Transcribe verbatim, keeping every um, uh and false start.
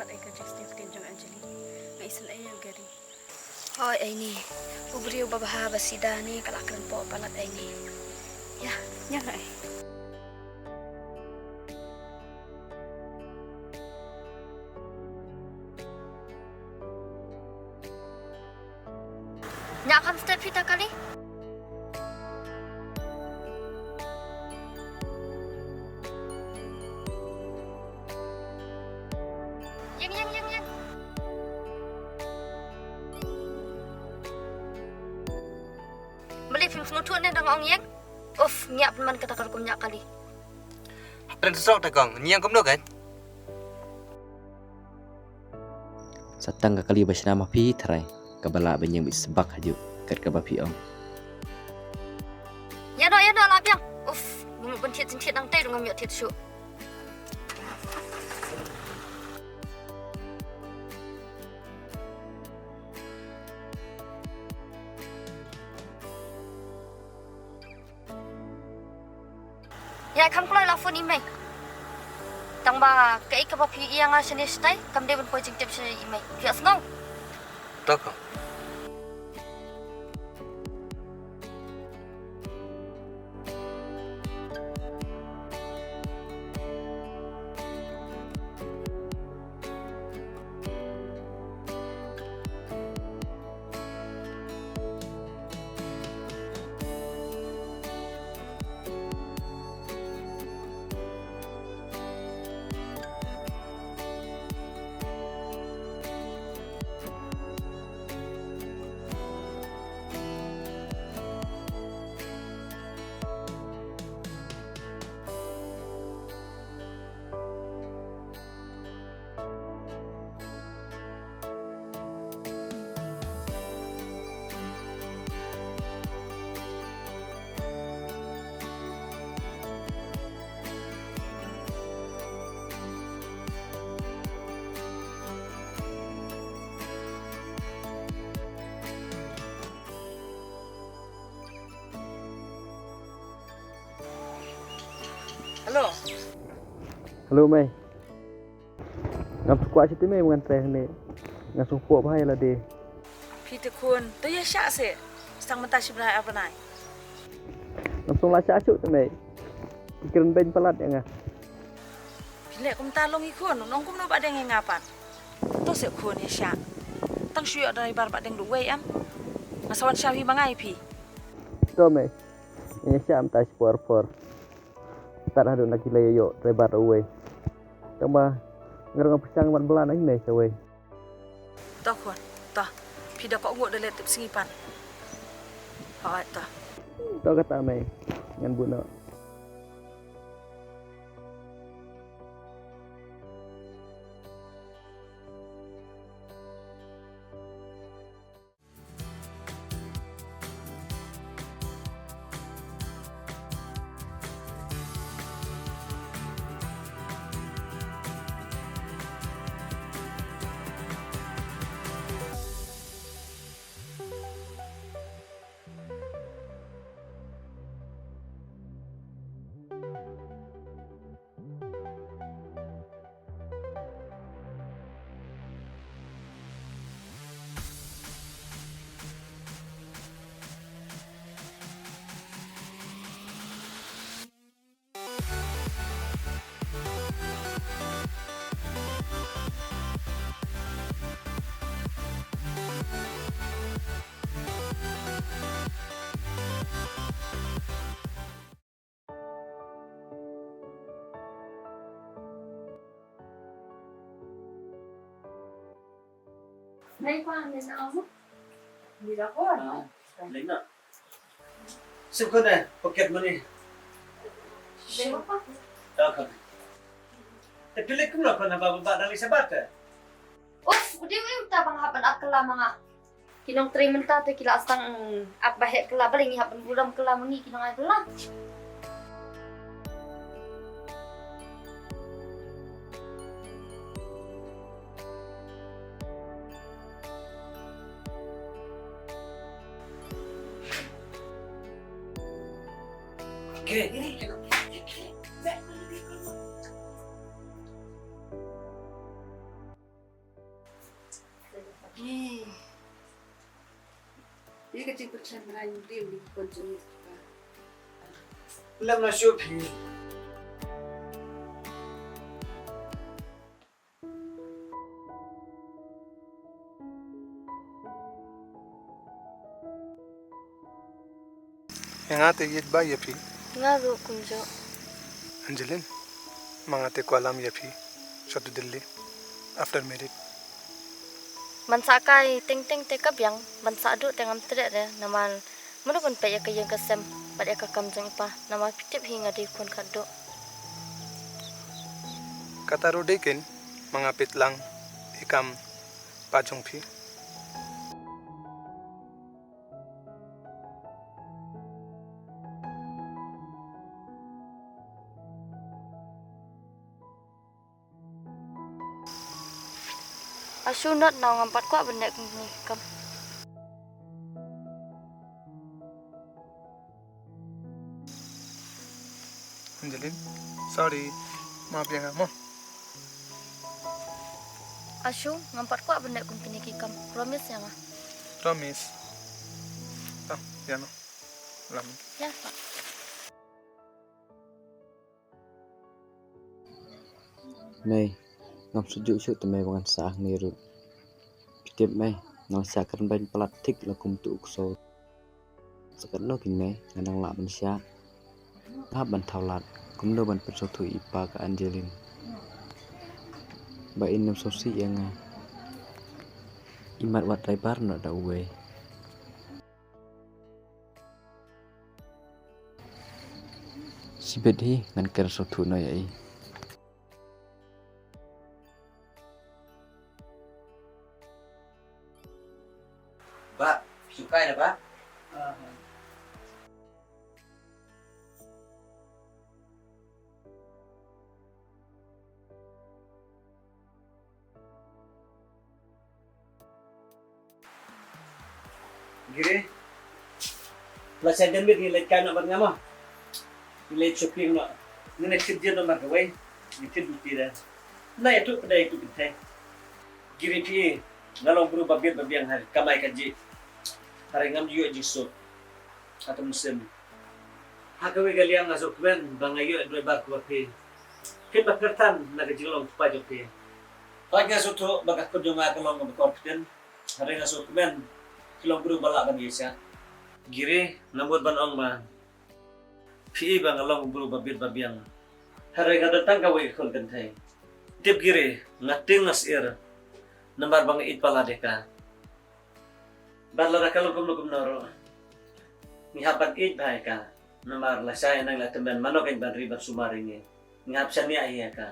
Ai ka Justin ktien jong Anjali. Nga isynei ïa ka ri. Hoi, ai ni. U briew ba bha ba sida ni ka la kren poh palat ai ni. Ïa, ïa nga ai. Nya kham step phi ta kali. Ïeng, ïeng, ïeng, ïeng. Balei phim sngewthuh ne dang ong ïeng? Uf, ngiah pynban kata ka rukom ïa kali. Hapdeng sosok te kong, ngi ïeng kumno kan? Sa tang ka kali ba shna ma phi tharai, kaba lah ban ïeng bit sbak hajuh kat kaba phi ong. Ïa noh, ïa noh, la biang. Uf, bym ban thied jingthied nangtei ruh ngam ïoh thied shuh. Ïa, kham kloi la phone i mei. Tang ba kaei kaba phi ïa nga shane shatai kam dei ban poi jingtip sha i mei. Phi ïohsngew? To ko. Hello. Hello, mei. Ngam sngewkwah shuh te mei, ngan treh hangne. Nga sngewkwah bha ïa lade. Phi te khun, to ïa shah seh. Sa tang mynta shi bnai ar bnai. Ngam sngew la shah shuh te mei. Ki kren beiñ palat ïa nga. Phi leh kumta long i khun, nong kumno ba deng ïa nga pat. To seh khun ïa shah. Tang shu ïoh driver ba deng duh wei em. Nga sa wan shaw hi ma nga ïa phi. To mei. Ïa shah mynta shi por por. Tad haduh na ki lei ïoh driver uwei. Tang ba nga ruh nga pyrshang mat bla na hi mei shawei. To khun, to. Phi da kohnguh da leit tip sngi pat. Hooid to. To kata mei. Ngan buh noh. Nei pa, nei sa ong. Ni da ko. Ah, lei na. Suk ko da pocket money. Nei pa. Ta ko. Te phi leit kumno ko na ba ba dang leit shabar te. Uf, u dei u im ta ba nga hap ban ap kylla ma nga. Ki nongtrei mynta te ki la sdang ap ba heh kylla, balei ngi hap ban burom kylla ma ngi ki nong ai bylla. Ïa ka jingpyrshang bnai rim ri pon jong ïa ka. Lem na shu phi. Ïa nga te ïeit ba ïa phi. Nga ruh kumjuh. Angeline, ma nga te kwah lam ïa phi. Shatu Delhi. After marriage. Ban sah kai teng teng te ka biang, ban sah duh te ngam treh re, namar mano ban peit ïa ka ïing ka sem, bad ïa ka kam jong i pa, namar phi tip hi nga dei khun khatduh. Kata ruh dei ken, ma nga peit lang, i kam, pa jong phi. Ashu not nau ngam pat kwah ban leh kumne kam. Angeline, sorry. Maaf ïa nga mo. Ashu, ngam pat kwah ban leh kumne ki kam. Promise ïa nga. Promise. Ah, ïa no. Lam. Ïa. Mei, ngam sngewthuh shuh te mei ba ngan sah hangne ruh. Phi tip mei, ngan sah kren ban palat thik la kum tu u kso. Sa katno kin mei, nga dang lah ban shah. Nga hap ban thaw lad, kumno ban pynsngewthuh i pa ka Angeline. Ba in ym sngewsih ïa nga. Imat wat dai bar noh da uwei. Shibit hi ngan kren sngewthuh noh ïa i. Bah, sukai na bah. Giri. La sha jan mit ngi leit kai noh bad nga mo. Ngi leit shopping noh. Ngi leit ship jin noh mar kawei. Ngi tip buti da. Na ïa tu pdai tu pdai. Giri phi nga long bru ba bit ba biang ha kamai kajih. Hare ngam ju ïoh jingsuk. Hato mynsiem. Ha kawei ka liang nga sngewkmen ba nga ïoh driver kaba phi. Phin ba pyrthan na ka jinglong kpa jong phi. Hooid nga sngewthuh ba ka khun jong nga ka long kaba kor ktien. Hynrei nga sngewkmen phi long bru ba lah ban ïaishah. Giri, nga mut ban ong ba phi i ba nga long bru ba bit ba biang. Hynrei nga don tang kawei ka khun kynthei. Tip Giri, nga tieng nga syier. Namar ba nga ïeit palat ïa ka. Bad lada ka long kumno kumno ruh, ngi hap ban ïeit bha ïa ka. Namar lashai nang la tymmen mano kan ban ri ban sumar ïa ngi. Ngi hap shaniah ïa ka.